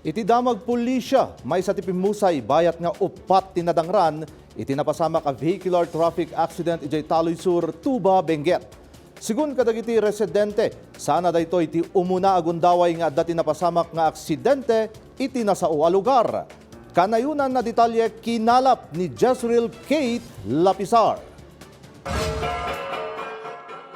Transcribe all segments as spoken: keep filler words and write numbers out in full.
Iti damag pulisia, maysa ti pimmusay bayat nga uppat ti nadangran iti napasamak a vehicular traffic accident idiay Taloy Sur, Tuba, Benguet. Sigun kadagiti residente, sana daytoy ti umuna a gundaway nga adda ti napasamak nga aksidente iti nasao a lugar. Kanayonan a detalye, kinalap ni Jezreel Kate Lapisar.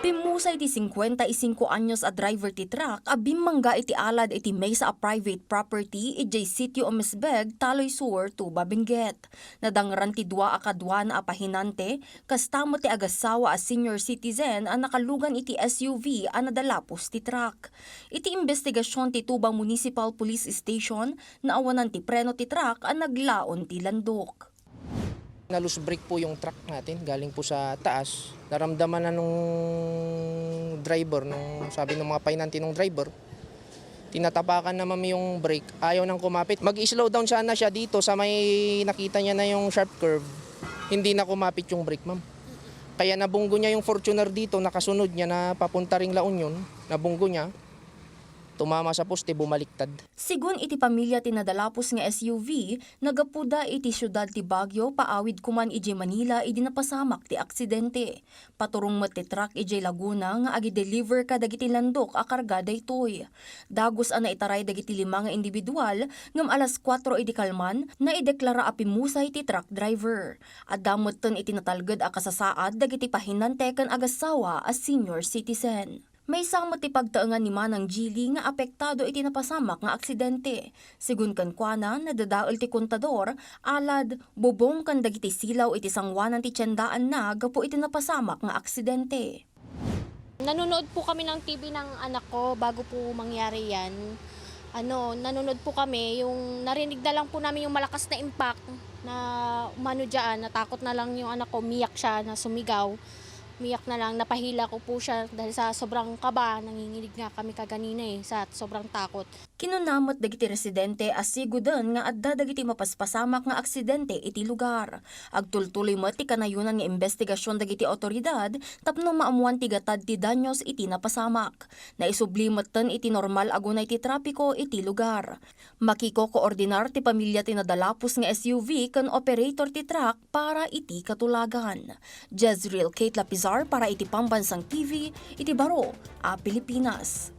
Pimmusay ti singkuenta y singko anyos a driver ti truck a bimmangga iti alad iti maysa a private property idiay Sitio Umesbeg, Taloy Sur, Tuba, Benguet. Nadangran ti dua a kaduana a pahinante, kasta met ti agassawa a senior citizen a nakalugan iti S U V a nadalapos ti truck. Iti imbestigasion ti Tuba Municipal Police Station, naawanan ti preno ti truck a naglaon ti landok. Na-loose brake po yung truck natin, galing po sa taas. Naramdaman na nung driver, nung sabi ng mga pahinante nung driver, tinatapakan na, ma'am, yung brake, ayaw nang kumapit. Mag-slow down sana siya dito sa may nakita niya na yung sharp curve. Hindi na kumapit yung brake, ma'am. Kaya nabunggo niya yung Fortuner dito, nakasunod niya na papunta ring La Union, nabunggo niya, tumama sa poste, bumaliktad. Sigun iti pamilya ti nadalapos nga S U V, nagapuda iti siudad ti Baguio, paawid koman idiay Manila idi napasamak ti aksidente. Paturong met ti truck idiay Laguna nga agi-deliver kadagiti landok a karga daytoy. Dagus a naitaray dagiti lima nga individual, ngem alas kuatro idi kalman, naideklara a pimmusay ti truck driver. Adda metten iti natalged a kasasaad dagiti pahinante ken agassawa a senior citizen. Maysa met ti pagtaengan ni Manang Jilly nga apektado iti napasamak nga aksidente. Sigun kenkuana, nadadael ti kontador, alad, bubong ken dagiti silaw iti sanguanan ti tiendaanna gapu iti napasamak nga aksidente. Nanonood po kami ng T V ng anak ko bago po mangyari yan. Ano, nanonood po kami, yung narinig na lang po namin yung malakas na impact na umano dyan, natakot na lang yung anak ko, umiyak siya na sumigaw. Umiyak na lang, napahila ko po siya dahil sa sobrang kaba, nanginginig nga kami kaganina eh, sa sobrang takot. Kinuna met dagiti residente a siguden nga adda dagiti mapaspasamak nga aksidente iti lugar. Agtultuloy met ti kanayonan nga imbestigasion dagiti awtoridad tapno maammuan ti gatad ti danyos iti napasamak. Naisubli metten iti normal a gunay ti trapiko iti lugar. Makikokoordinar ti pamilya ti nadalapos nga S U V ken operator ti truck para iti katulagan. Jezreel Kate Lapizar para iti Pambansang T V iti baro a Pilipinas.